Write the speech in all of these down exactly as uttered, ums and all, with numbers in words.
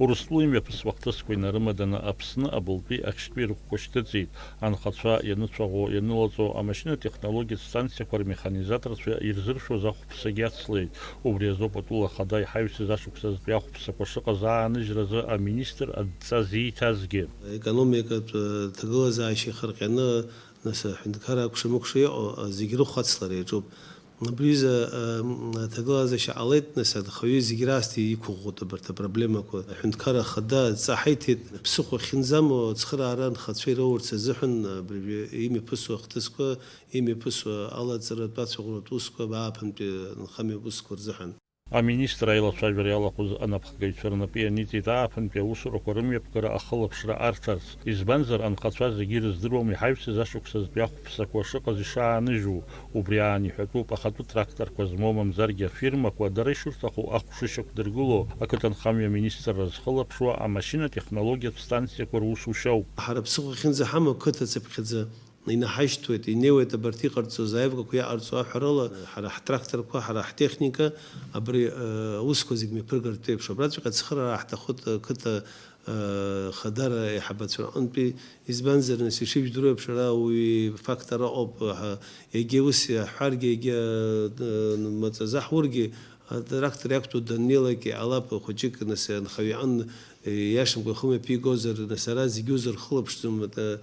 Урыстәыла имҩаԥысуа ахҭысқәа инарымаданы Аԥсны абылтәи ахьтәи рыхәқәа шьҭыҵит. Анхацәа ианыцәаӷәо, ианылаҵо, амашьына-технологиатә станциақәа рмеханизаторцәа ирзыршәоз ахәԥсагьы ацлеит. Убри азоуп атәыла ахада иҳаҩсыз ашықәсазтәи ахәԥсақәа шыҟаз ааныжьразы аминистр адҵа зиҭазгьы. Економикатә, э, ҭагылазаашьа ихырҟьаны, нас, аҳәынҭқарра акәша-мыкәша иҟоу, э, зегь рыхәацлара иаҿуп. Абри аҩыза, э, м, аҭагылазаашьа ҟалеит, нас, анхаҩы зегь раасҭа иқәыӷәӷәоит абарҭ апроблемақәа. Аҳәынҭқарра ахада адҵа ҳаиҭеит, ԥсыхәа ахьынӡамоу ацхыраара анхацәа ироурц азыҳәан, абыржәы имҩаԥысуа ахҭысқәа, имҩаԥысуа алаҵаратә ацәаӷәаратә усқәа ааԥынтәи анхамҩатә усқәа рзыҳәан. Аминистр аилацәажәара иалахәыз анапхгаҩцәа рнапы ианиҵеит ааԥынтәи аусурақәа рымҩаԥгара ахылаԥшра арҭарц, избанзар, анхацәа зегьы ирыздыруам иҳаҩсыз ашықәсазтәи ахәԥсақәа шыҟаз ишааныжьу. Убри аан иҳәатәуп, ахатәы тракторқәа змоу мамзаргьы афирмақәа дара ишырҭаху ахә шышьақәдыргыло, ақыҭанхамҩа аминистрра зхылаԥшуа амашьына-технологиатә станциақәа русушьа ауп. Ҳара ԥсыхәа ахьынӡаҳамоу қыҭа цыԥхьаӡа инаҳашьҭуеит, инеиуеит абарҭ иҟарҵо, заявкақәа иаҟарҵо аҳәарыла, ҳара ҳтракторқәа, ҳара ҳтехника, абри, э, аусқәа зегь мҩаԥыргартә еиԥш, абраҵәҟьа ацхыраара ҳҭахуп, э, қыҭа, э, хадара аиҳабацәа рҟынтәи, избанзар, нас, ишыжәдыруа еиԥш, ара уи фактор ыҟоуп, ҳа, егьа ус иаҳҳәаргьы, егьа, э, маҵзаҳургьы, атрактор иақәтәоу даннеилак иҟалап, хәыҷык, нас, анхаҩы иҟны, э, иашамкәа ихы мҩаԥигозар, нас, ара зегьы узырхылаԥшӡом, э,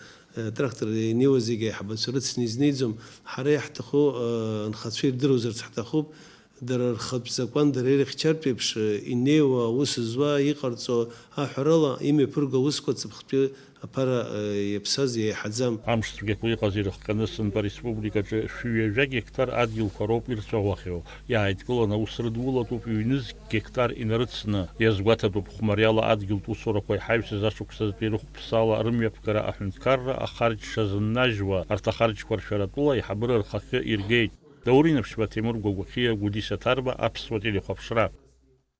Трактор инеиуа зегьы аиҳабацәа рыцны изнеиӡом. Ҳара иаҳҭаху, э, анхацәа ирдыруазарц ҳҭахуп. Дара рхатә закәан, дара ирыхьчартә еиԥш, э, инеиуа, аус зуа, иҟарҵо аҳәарала, имҩаԥырго аусқәа ҵыԥхтәи аԥара, э, иаԥсаз иеиҳаӡам. Амш цәгьақәа иҟаз ирыхҟьаны сынтәа ареспубликаҿы шәи ҩажәа гектар адгьылқәа роуп ирцәаӷәахьоу. Иааидкыланы аус рыдулатәуп ҩнызқь гектар инарыцны. Иазгәаҭатәуп, хәмариала адгьылтә усурақәа иҳаҩсыз ашықәсазтәи рыхәԥсала рымҩаԥгара аҳәынҭқарра ахарџь шазыннажьуа, арҭ ахарџьқәа ршәаратәыла аиҳабыра рхахьы иргеит. Даур Инаԥшьба, Ҭемыр Гәагәахьиа, Гәдиса Ҭарба, Аԥсуа телехәаԥшра.